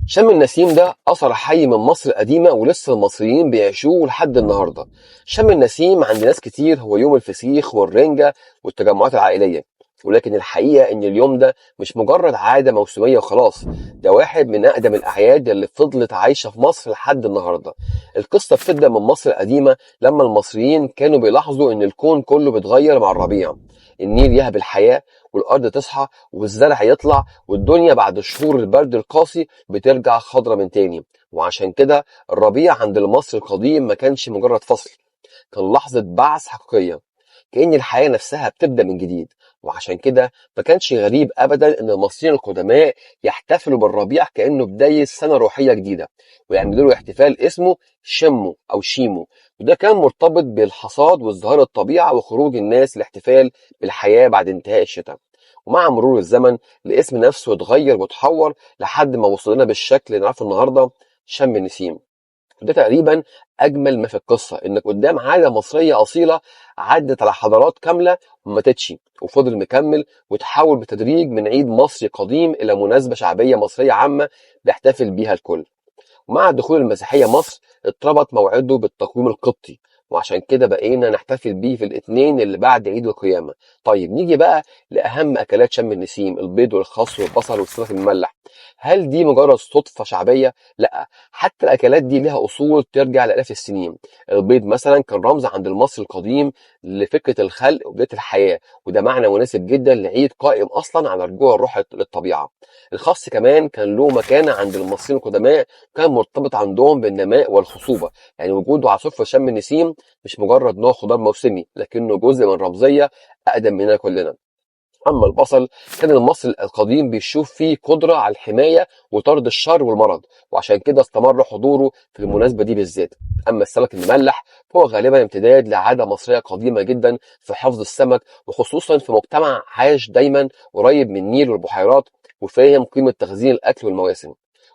شم النسيم ده أثر حي من مصر القديمة ولسه المصريين بيعيشوه لحد النهاردة. شم النسيم عند ناس كتير هو يوم الفسيخ والرنجة والتجمعات العائلية، ولكن الحقيقة إن اليوم ده مش مجرد عادة موسمية وخلاص، ده واحد من أقدم الأعياد اللي فضلت عايشة في مصر لحد النهاردة. القصة بتبدأ من مصر القديمة لما المصريين كانوا بيلاحظوا إن الكون كله بيتغير مع الربيع، النيل يهب الحياة والأرض تصحى والزرع يطلع، والدنيا بعد شهور البرد القاسي بترجع خضرة من تاني. وعشان كده الربيع عند المصري القديم ما كانش مجرد فصل، كان لحظة بعث حقيقية، كأن الحياة نفسها بتبدأ من جديد. وعشان كده ما كانش غريب أبدا إن المصريين القدماء يحتفلوا بالربيع كأنه بداية سنة روحية جديدة، ويعملوا له احتفال اسمه شمو أو شيمو، وده كان مرتبط بالحصاد وازدهار الطبيعة وخروج الناس للاحتفال بالحياة بعد انتهاء الشتاء. ومع مرور الزمن الاسم نفسه اتغير وتحور لحد ما وصل لنا بالشكل اللي نعرفه النهارده، شم النسيم. وده تقريبا اجمل ما في القصه، انك قدام عادة مصرية اصيلة عدت على حضارات كاملة وما ماتتش، وفضل مكمل وتحول بالتدريج من عيد مصري قديم الى مناسبة شعبية مصرية عامة بيحتفل بيها الكل. ومع دخول المسيحية مصر اتربط موعده بالتقويم القبطي، وعشان كده بقينا نحتفل بيه في الاثنين اللي بعد عيد القيامة. طيب نيجي بقى لأهم أكلات شم النسيم، البيض والخس والبصل والسمك المملح. هل دي مجرد صدفة شعبية؟ لا، حتى الأكلات دي لها أصول ترجع لآلاف السنين. البيض مثلا كان رمز عند المصري القديم لفكرة الخلق وبداية الحياة، وده معنى مناسب جدا لعيد قائم أصلا على رجوع الروح للطبيعة. الخس كمان كان له مكانة عند المصريين القدماء، كان مرتبط عندهم بالنماء والخصوبة، يعني وجوده على سفرة شم النسيم مش مجرد نوع خضار موسمي، لكنه جزء من رمزية أقدم مننا كلنا. أما البصل كان المصري القديم بيشوف فيه قدرة على الحماية وطرد الشر والمرض، وعشان كده استمر حضوره في المناسبة دي بالذات. أما السمك المملح فهو غالبا امتداد لعادة مصرية قديمة جدا في حفظ السمك، وخصوصا في مجتمع عاش دايما قريب من النيل والبحيرات وفاهم قيمة تخزين الأكل والمواسم.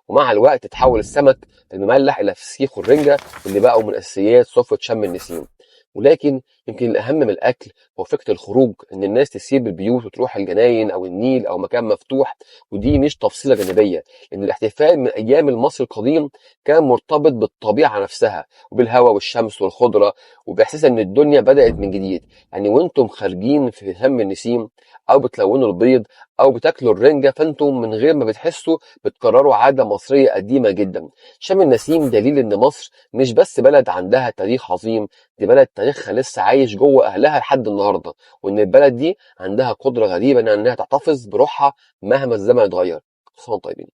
ومع الوقت تحول السمك المملح إلى فسيخ والرنجة اللي بقوا من أساسيات سفرة شم النسيم. ولكن يمكن الأهم من الأكل هو فكرة الخروج، إن الناس تسيب البيوت وتروح الجناين أو النيل أو مكان مفتوح. ودي مش تفصيلة جانبية، لأن الاحتفال من أيام المصري القديم كان مرتبط بالطبيعة نفسها وبالهواء والشمس والخضرة، وبإحساس إن الدنيا بدأت من جديد. يعني وأنتم خارجين في شم النسيم أو بتلونوا البيض أو بتاكلوا الرنجة، فأنتم من غير ما بتحسوا بتكرروا عادة مصرية قديمة جدا. شم النسيم دليل إن مصر مش بس بلد عندها تاريخ عظيم، دي بلد تاريخها لسه عايش جوه اهلها لحد النهارده، وان البلد دي عندها قدره غريبة انها تحتفظ بروحها مهما الزمن اتغير. كل سنة وانتم طيبين.